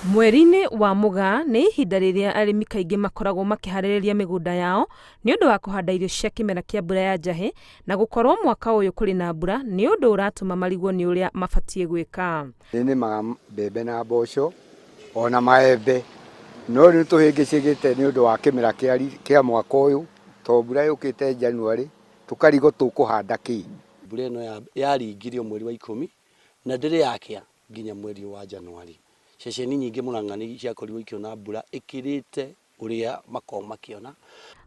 Mweri-inĩ wa Mũgaa nĩ ihinda rĩrĩa arĩmi kaingĩ makoragwo makĩharĩrĩria mĩgũnda yao nĩ ũndũ wa kũhanda irio cia kĩmera kĩa mbura ya njahĩ na gũkorwo mwaka ũyũ kũrĩ na mbura nĩ ũndũ ũratũma marigwo nĩ ũrĩa mabatiĩ gwĩka. Nĩ nĩmaga mbembe na mboco ona maembe no rĩu tũhĩngĩcĩkĩte nĩ ũndũ wa kĩmera kĩa mwaka ũyũ tondũ mbura yũkĩte January tũkarigwo tũkũhanda kĩ. Mbura ĩno yaringire o mweri wa ikũmi na ndĩrĩ yakĩa nginya mweri wa January. Ceceni nyingĩ Murang'a nĩ ciakorirwo ikĩona mbura ĩkĩrĩte ũrĩa makoragwo makĩona.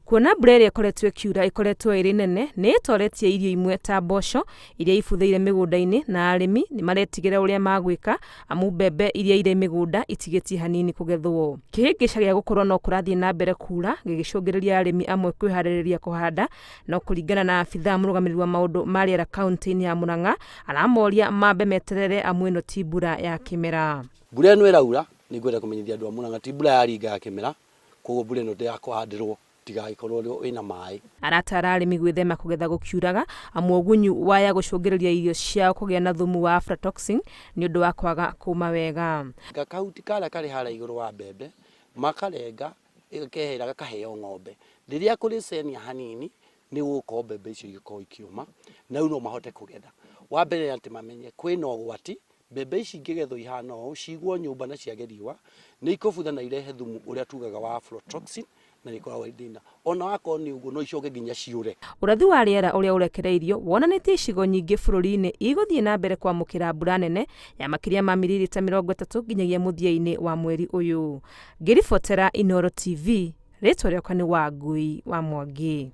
Kuona mbura ĩrĩa ĩkoretwo ĩkiura ĩkoretwo ĩrĩ nene nĩ ĩtoretie irio imwe ta mboco iria ibuthĩire mĩgũnda-inĩ na arĩmi nĩ maretigĩra ũrĩa magwĩka amu mbembe iria irĩ mĩgũnda itigĩtie hanini kũgethwo. Kĩhĩngĩca gĩa gũkorwo no kũrathiĩ na mbere kuura gĩgĩcũngĩrĩria arĩmi amwe kwĩharĩrĩria kũhanda no kũringana na abithaa mũrũgamĩrĩri wa maũndũ ma rĩera kauntĩ-inĩ ya Murang'a aramoria mambe meterere amu ĩno ti mbura ya kĩmera. Mbura ĩno ĩraura nĩ ngwenda kũmenyithia andũ a Murang'a ti mbura ya ringa ya kĩmera, koguo mbura ĩno ndĩgakũhandĩrwo ndĩgagĩkorwo ĩna maĩ. Aratara arĩmi gwĩthema kũgetha gũkiuraga amu ũgunyu waya gũcũngĩrĩria irio ciao kũgĩa na thumu wa aflatoxin nĩ ũndũ wa kwaga kũma wega. Gakahuti karĩa karĩ harĩa igũrũ wa mbembe makarenga gakehera gakaheo ng'ombe. Rĩrĩa kũrĩcenia hanini nĩ gũgũkorwo mbembe icio igĩkorwo ikĩũma na rĩu no mahote kũgetha. Wa mbere nĩ atĩ mamenye kwĩna ũgwati, mbembe ici ingĩgethwo ihana ũũ, cigwo nyũmba na ciage riũa, nĩ ikũbutha na irehe thumu ũrĩa tugaga wa aflatoxin na nĩ ikoragwo i thĩna. Ona wakorwo nĩ ũguo no icoke nginya ciũre. Ũrathi wa rĩera ũrĩa ũrekereirio wonanĩtie icigo nyingĩ bũrũri-inĩ igũthiĩ na mbere kwamũkĩra mbura nene ya makĩria ma miririta 30 nginyagia mũthia-inĩ wa mweri ũyũ. Ngĩribotera Inooro TV, rĩtwa rĩakwa nĩ Wangui wa Mwangi.